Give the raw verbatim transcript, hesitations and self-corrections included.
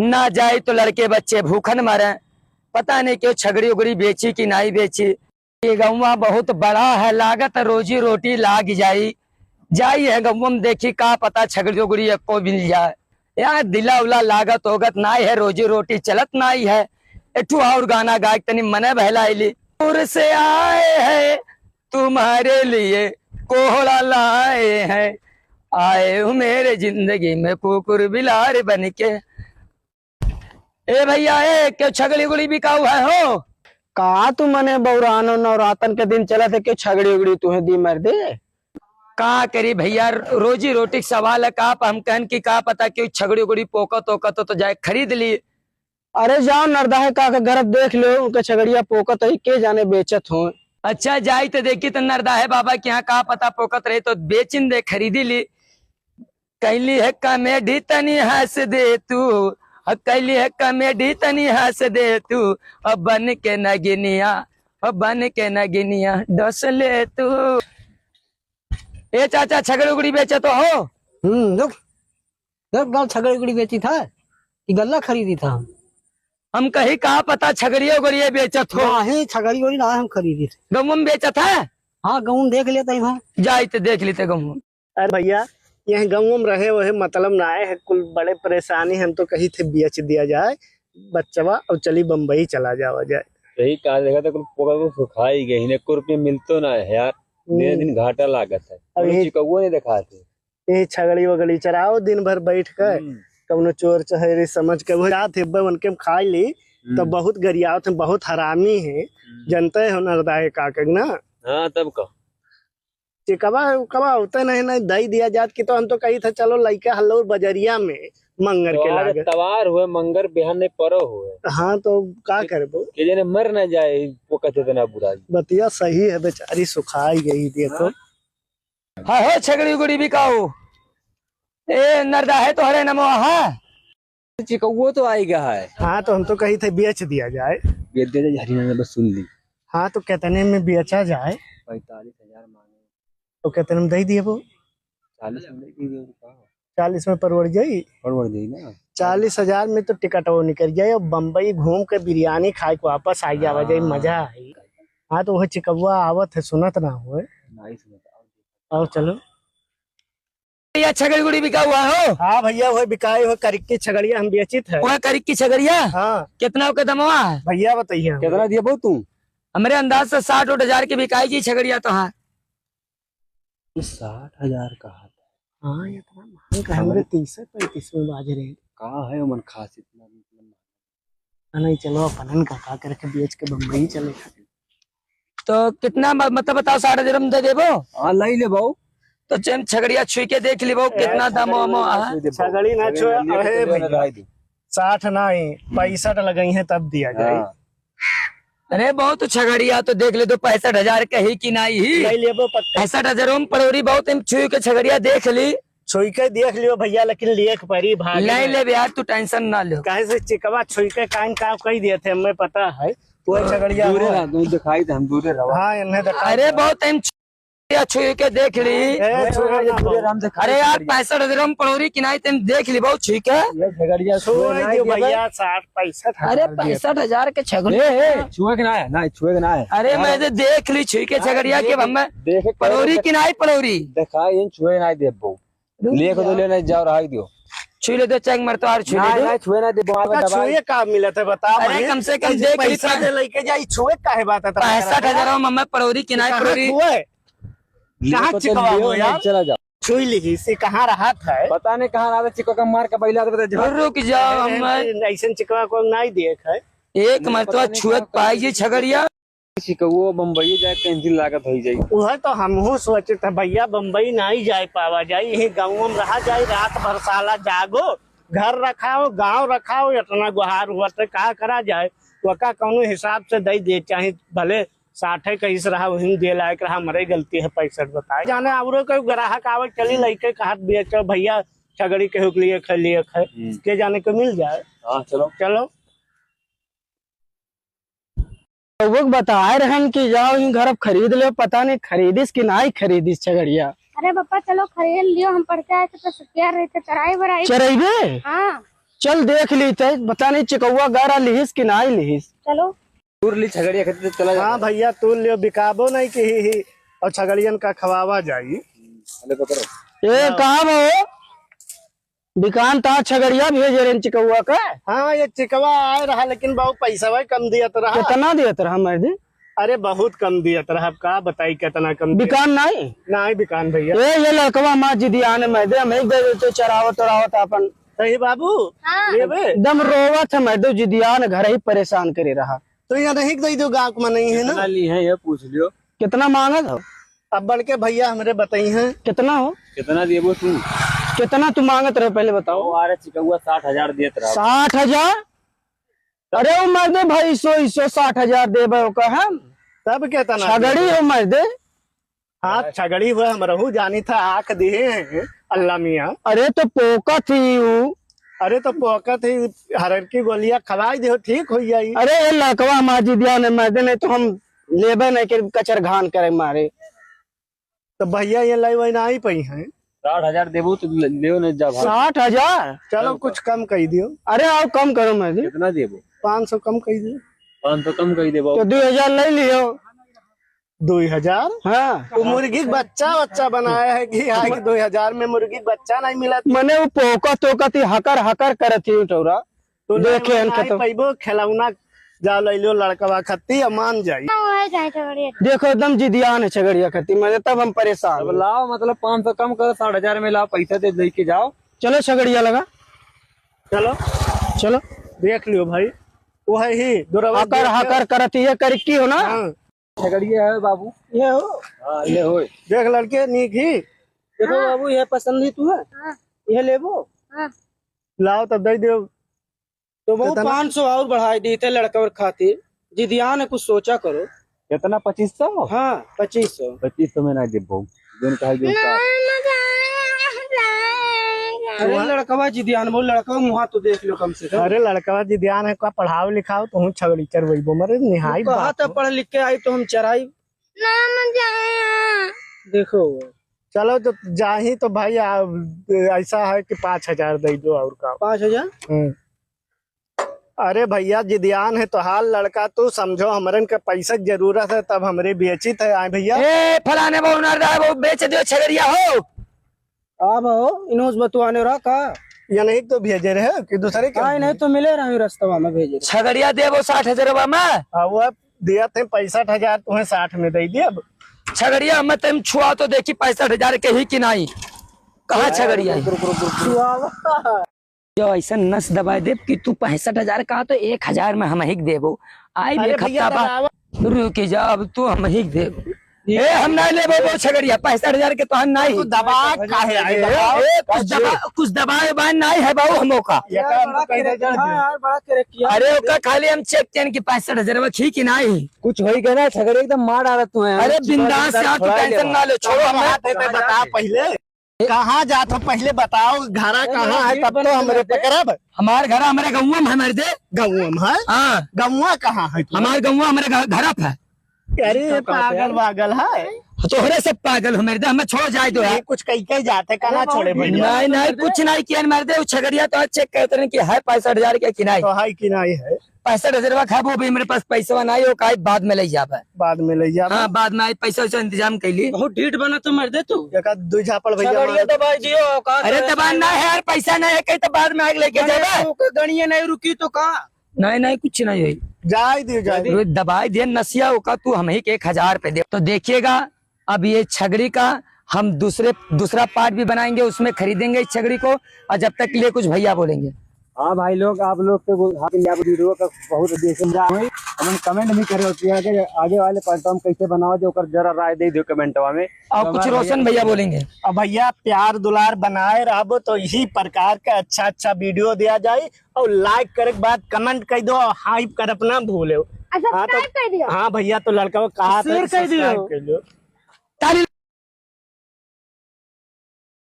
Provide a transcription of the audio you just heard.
ना जाई तो लड़के बच्चे भूखन मरे। पता नहीं क्यों छगड़ी उगड़ी बेची कि नाई बेची। ये गौवा बहुत बड़ा है, लागत रोजी रोटी लाग जाई। जाई है गौवा में देखी का पता छगड़ी उगड़ी एको मिल जाए। यार दिला उला लागत होगत नाई है, रोजी रोटी चलत नाई है। एठू और गाना गाय के तनी मने बहलाइली। दूर से आए हैं तुम्हारे लिए कोहड़ा लाए हैं, आए हो मेरे जिंदगी में कुकुर बिलार बन के। ए भैया, ए, क्यों छगड़ी उगड़ी बिकाऊ है हो? का तू मने बौरानो नवरातन के दिन चलत है, क्यों छगड़ी उगड़ी तुहे दी मर्दे? का करी भैया, रोजी रोटी के सवाल है, का प-, हम कहन कि का पता क्यों छगड़ी उगड़ी पोकत ओकत हो तो जाए खरीद ली। अरे जाओ नरदाहे का के घर देख लो, उनके छगड़िया पोकत है, के जाने बेचत हो। अच्छा जाई तो देखी तो नरदाहे बाबा के यहाँ का पता पोकत रही तो बेचिन दे, खरीदी ली। कैली है कॉमेडी तनी हंस दे तू, ह कैली है कॉमेडी तनी हंस दे तू, अब बन के नगिनिया, अब बन के नगिनिया डस ले तू। ए चाचा, छगड़ी उगड़ी बेचत हो? हम्म, रुक, रुक, गाँव छगड़ी उगड़ी बेची था कि गल्ला खरीदी था हम? हम कही का पता छगड़िया उगड़िया बेचत हो। नहीं, छगड़ी उगड़ी ना हम खरीदी थे। गौवा में बेचत है? हाँ, गौवा में देख लेते हैं वहाँ। जाई तो देख लेते गौवा में। अरे भैया, यह गाँव में रहे वहे मतलब ना आए है, कुल बड़े परेशानी, हम तो कही थे बेच दिया जाए बच्चवा और चली बम्बई चला जावा जाए। सही कहा, देखा तो कुल पोकत को सुखाई गई, इन्हें एको रुपये मिलतो ना है यार, दिन हम्म। दिन घाटा लागत है, अब कोई ये चिकौओ नहीं देखाते। ये छगड़ी वगड़ी चराओ दिन भर बैठ कर, हम्म। कौनो चोर चहेरी समझ के वो जात है, उनके हम खा ली, तो हम्म। बहुत गरियावत है, बहुत हरामी है, हम्म। जनते हो नरदाए का करना। हाँ, तब का। चिकवा उकवा होते नहीं, नहीं दई दिया जात कि तो हम तो कही था, चलो लइका हल्लौर बजरिया में मंगर के तवार, लागे। तवार हुए, मंगर बिहान नहीं परो हुए। हाँ, तो का करबो? के जने मर ना जाए, वो कहते थे ना बुराई। बतिया सही है, बेचारी सुखाई गई, देखो। हाँ। हाँ हो, छगड़ी उगड़ी बिकाऊ। ए, नरदा है तो हरे नमो, हाँ। चिकौओ तो आइगा है। हाँ, तो हम तो कही थे बेच दिया जाए। बेच दिया जाए, हरी मैंने बस सुन ली। हाँ, तो कितने में बेचा जाए? पैंतालीस हजार मांगे। तो कितने में दे दिए वो? चालीस में दे दिए, और का? चालीस में परवड़ जाई? परवड़ जाई ना। चालीस हजार में तो टिकट वो निकल जाए और बम्बई घूम के बिरयानी खाए के वापस आ जावा जाए, हाँ। मजा आई। हाँ, तो वह चिकौआ आवत है, सुनत ना होए। नहीं सुनत, आओ। आओ, चलो। भैया, छगड़ी गुड़ी बिका हुआ हो? हाँ भैया, वह बिकाई हो, करिक की छगड़िया हम बेचित है। वह करिक की छगड़िया? हाँ। कितना ओके दमवा है? भैया, बताइए हम। कितना दिए बो तू? हमरे अंदाज से साठ ओठ हजार की बिकाई जी छगड़िया तो। हाँ, साठ हजार का हाथ है। हाँ, इतना महंगा है, हमरे तीस पैंतीस में बाज रहे। का है ओमन खास इतना, मतलब? नहीं, चलो, अपनन का, का करके बेच के बम्बई चले। तो कितना म-, मतलब बताओ, साठ हजार में दे देबो? हाँ, लाई ले बाऊ। तो चेम छगड़िया छुई के देख ली बाऊ, ए, कितना दाम छगड़ी वाम वाली है। छुई दे बाऊ। छगड़ी ना छगड़ी छुए, वाली अरे छुई दे, भैया। रह दे। साठ ना ही, पैंसठ लगाई है तब दिया जाए। हाँ। अरे बहुत छगड़िया तो देख ले, तो पैंसठ हजार के ही कि नाई ही। नहीं लेबो पक्का। पैंसठ हजार में पड़ोरी बहुत, हम छुई के छगड़िया देख ली। छुई के देख लियो भैया, लेकिन लेख परी भाग नहीं में। लेबे यार, तू tension ना लो। काहे से चिकवा छुई के कान का कही दिए थे, हमें पता है। तू छगड़िया दूरे हो। रह, तू दिखाई दे, हम दूरे रहो। हाँ, इन्हें दिखाई अरे दे। बहुत time या छुई के देख ली। ए, छुए ना पूरे बाबू। राम से खाली अरे यार, छुए। पैंसठ हजार में पड़ोरी किनाई, तेम देख ली बाबू छुई के। ये झगड़िया छुए छुए ना दियो दिए भैया, भाई। साठ पैंसठ हजार अरे, दिए। पैंसठ हजार के छगड़ी। ए, ए, छुए के ना है, ना, छुए के ना है। अरे, हाँ। मैं तो देख ली छुई के हाँ, छगड़िया ये के, अब मैं देख के पड़ोरी करो। किनाई पड़ोरी। देखा, ये छुए ना दे बाबू। रुक लेके तो जाओ। लेना जाओ, रहा दियो। छुई ले दो, चेक मर तो और छुई ना, ले दो। ना, छुए ना दे बाबू, पता दबाई। छुए का मिलत है, बता अरे, भाई। कम से कम ये देख ली पैसा पा- दे लेके जाई, छुए काहे बात है, पैंसठ हजार में पड़ोरी किनाई कहाँ पड़ोरी। छुए? कहाँ लेके तो चिकवा लियो हो ना, यार? चला जाओ। छुई लिही, से कहाँ रहत है? पता नहीं कहाँ रहत है, चिकवा का मार के बैला देबे तो रुक जाओ, अरे, हम ऐसन चिकवा को नहीं देख है। एक नहीं, मरतबा पता नहीं छुए कहाँ पाई जी छगड़िया। चिकवा बम्बई जाए, कैंसिल लागत होई जाई। उहे तो हमहू सोचित है भैया, बम्बई नहीं जाए पावा जाई, यही गाँव में रहा जाई, रात भर साला जागो, घर रखाओ, गाँव रखाओ, इतना गुहार हुआ तो का करा जाए? वका कौनो हिसाब से दे दे, चाहे भले साठे कहिस रहा, वहीं दे लायक रहा, हमरे गलती है, पैंसठ बताए। जाने औरो कोई ग्राहक आवे, चली लइके कहत बिया, "चल भैया, छगड़ी केहू के लिए खै लिए खै।" हम्म। के जाने को मिल जाए। हाँ, चलो। चलो। रउआ के बताए रहन कि जाओ ही घर अब खरीद ले, पता नहीं खरीदिस कि नाई खरीदिस छगड़िया। अरे पप्पा, चलो खरीद लियो, हम पढ़ते आए थे तो सुखिया रहे थे, चराई बराई। चरइबे? हाँ। चल देख ली थे, बता नहीं चिकौआ गारा लिहिस कि नाहीं लिहिस। चलो। तूर ली छगड़िया खातिर तो चला हाँ जाता। भइया, तूर लियो, बिकाबो नहीं कि ही, ही, और छगड़ियन का खवावा जाई। अरे पकड़ो। ए, हाँ। कहाँ बा हो? बिकान ता छगड़िया भेजे रहे चिकौआ का? हाँ, ये चिकवा आए रहा, लेकिन बाबू पैसा भाई कम दियत रहा। कितना दियत रहा मर्दी? अरे बहुत कम दियत रहा, अब का बताई कितना कम दियत। बिकान नहीं? नहीं बिकान भइया। ए, ये लड़कवा हमार जिदियान है मर्दे, हम ही दे देते चरावत उरावत अपन। सही बाबू, हाँ। लेबे? एकदम रोवत है मर्दे, जिदियान घर ही परेशान करे रहा। तो यहाँ नहीं दे दो, गाँव में नहीं है ना? कितना ली है, ये पूछ लियो। कितना मांगत हो? अब बड़के भइया हमरे बताई हैं। कितना हो? कितना देबो तू? कितना तू मांगत रहे पहले बताओ। वो आ रहा चिकौआ साठ हजार देत रहा। साठ हजार? अरे वो मर्दे भाई सौ, सौ साठ हजार देबे ओका हम। तब कितना छगड़ी देबो? हो मर्दे। हाँ, छगड़ी हुआ हम रहू जानी था, आँख दिए हैं अल्लाह मियाँ। अरे तो पोका थी ऊ। अरे तो पोका थी, हरर की गोलियाँ खवाई दे, ठीक हो जाई। अरे ये लड़कवा हमार जिदियान है मर्दे, नहीं तो हम लेबे नहीं के कचर घान करे मारे। तो भइया ये लाई वही ना ही पई हैं। साठ हजार देबू तो ले, लेओ नहीं जा भाग। साठ हजार? चलो कुछ कम कही दियो। अरे आओ कम करो मर्दे। कितना देबो? पाँच सौ कम कही दियो। पाँच सौ कम कही देबो। तो दो हजार ले लियो। दो हजार? हाँ। वो मुर्गी के बच्चा, बच्चा बनाया है कि आज दो हजार में मुर्गी के बच्चा नहीं मिला? मने वो पोका तोका थी, हकर हकर करत थी टौरा। तो देखे लेवल हन नहीं खतम। पैबो, खिलौना जा ले लो लड़कवा खत्ती या मान जाई। ना, वो है चाहे छगड़िया। देखो, एकदम जिदियान है छगड़िया खत्ती, मने तब हम परेशान अब हैं। लाओ, मतलब, पाँच सौ कम करो, साठ हजार में लाओ, पैसा दे, लेके जाओ। चलो, छगड़िया लगा। चलो। चलो। देख लियो भाई, वो है ही, दुरवा हकर, देख लियो। हकर करत ही है, करिकी हो ना? हाँ। छगड़िया है बाबू। ये हो? हाँ, ले होय। देख लड़के, नीक ही। देखो हाँ। बाबू, ये पसंद ही तू है? हाँ। ये लेबो? हाँ। लाओ तब दे दियो। तो वो कितना? पाँच सौ और बढ़ाई दी थे लड़का और खातिर। जिदियान है, कुछ सोचा करो। कितना, पच्चीस सौ? हाँ, पच्चीस सौ। पच्चीस सौ में ना देबो। जोन कहा जो का। अरे लड़कवा जिदियान, वो लड़कवा मुहा तो देख लो कम से कम। अरे लड़कवा जिदियान है, का पढ़ाओ लिखाओ, तो हूँ छगड़ी चरवैबो, मरे निहाई वो कहा बाप था हो। पढ़ लिख के आई तो हम चराई। ना, मत जाए। देखो। चलो, तो जाही तो भाई, आ, ऐसा है कि पाँच हजार दे दो और का। पाँच हजार? हम्म। अरे भइया, जिदियान है तोहार लड़का, तू समझो, हमरन के पैसा के जरूरत है, तब हमरे बेचित है। आए भइया। ए, फलाने बहू, नरदा बहू, बेच दियो छगड़िया हो। अब हो, इनोस बतुआने रहा का? या नहीं तो भेजे रहे कि दूसरे के? हाँ, नहीं तो मिले रहा रस्तवा में भेजे रहे। छगड़िया देबो साठ हजारवा में। हाँ, वो अब दिया थे पैंसठ हजार, तुम्हें साठ में दे दिया। अब छगड़िया मत हम छुआ तो देखी पैंसठ हजार के ही कि नहीं। कहाँ छगड़िया है? रुक, रुक, रुक, रुक। छुआवा। जो ऐसा नस दबाए देब कि तू पैंसठ हजार का तो एक हजार में हम ही देबो। आई अरे एक भैया, हफ्ता बाद दबावा। रुक जा, अब तू हम ही देबो। ए, हम ना लेबो वो छगड़िया, पैंसठ हजार के तो हम नहीं। तू दबा काहे आए ए, बताओ? ए, कुछ दबा, कुछ दबाए बाए नहीं है बाबू हमो का। ये यार, काम बड़ा तो कैसे करेक्ट, जान हाँ दे? यार, बड़ा करेक्ट किया। अरे, ओका खाली हम चेक कियन कि पैंसठ हजार में खी कि नहीं। कुछ होई गया ना, छगड़िया एकदम मार डालत तू है। अरे, बिंदास से, हाँ, तू टेंशन ना ले, छोड़ो, हम हाथ पे बता पहले। कहाँ जात हो, पहिले बताओ, घरा कहाँ है, तब तो हमरे पकड़ब। हमार घरा हमरे गौवा में है, मर्दे। गौवा में है? हाँ। गौवा कहाँ है तुम्हार? हमार गौवा हमरे घ-, घरा पे है। अरे, ये पागल वागल है। तोहरे सब पागल हो, मर्दे, हमें छोड़ जाए दो यार। ये कुछ कह के जाते, कहाँ छोड़े भैया? नहीं, नहीं, कुछ नहीं किया, मर्दे, वो छगड़िया तो आज चेक करते रहे कि है पैंसठ हजार के कि नहीं। तो है कि नहीं है? पैंसठ हजारवा खाबो, अभी हमरे पास पैसवा नाई हो, काहे बाद में ले जाबे। बाद में ले जाबे। हाँ, बाद में आई, पैसा वैसा इंतजाम कैली। बहुत ढीठ बना तो मर्दे तू। एक आध दू झापड़ भैया छगड़िया मार। दबाई दियो, औकात अरे है। दबान ना है यार, पैसा ना है, कहीं तो बाद में आके लेके मने जाबे। तू का गणिया नहीं रुकी तो का? नहीं, नहीं, कुछ नहीं है। जाए दियो, जाए दियो। अरे दबाई दे नसिया, ओका तू हम ही के एक हजार पे दे। तो देखिएगा, अब ये छगड़ी का हम दूसरे, दूसरा पार्ट भी बनाएंगे, उसमें खरीदेंगे इस छगड़ी को। और जब तक के लिए कुछ भैया बोलेंगे। हाँ भाई लोग, आप लोग के वो, हाँ, आप वीडियो का बहुत देखे जा रहे हैं। हमें कमेंट भी करे होते हैं कि आगे वाले पार्ट हम कैसे बनाओ, जो ओकर जरा राय दे दो कमेंटवा में। और तो कुछ हमारे रोशन भैया भैया बोलेंगे। अब भैया प्यार दुलार बनाए रहबो तो इही प्रकार का अच्छा अच्छा वीडियो दिया जाए और लाइक करे के बाद कमेंट कर दो और हाइप कर अपना भूले। और हाँ, तो सब्सक्राइब कर दियो। हाँ भैया, तो लड़का को कहा था शेयर कि कर दियो। सब्सक्राइब कर दो। ताली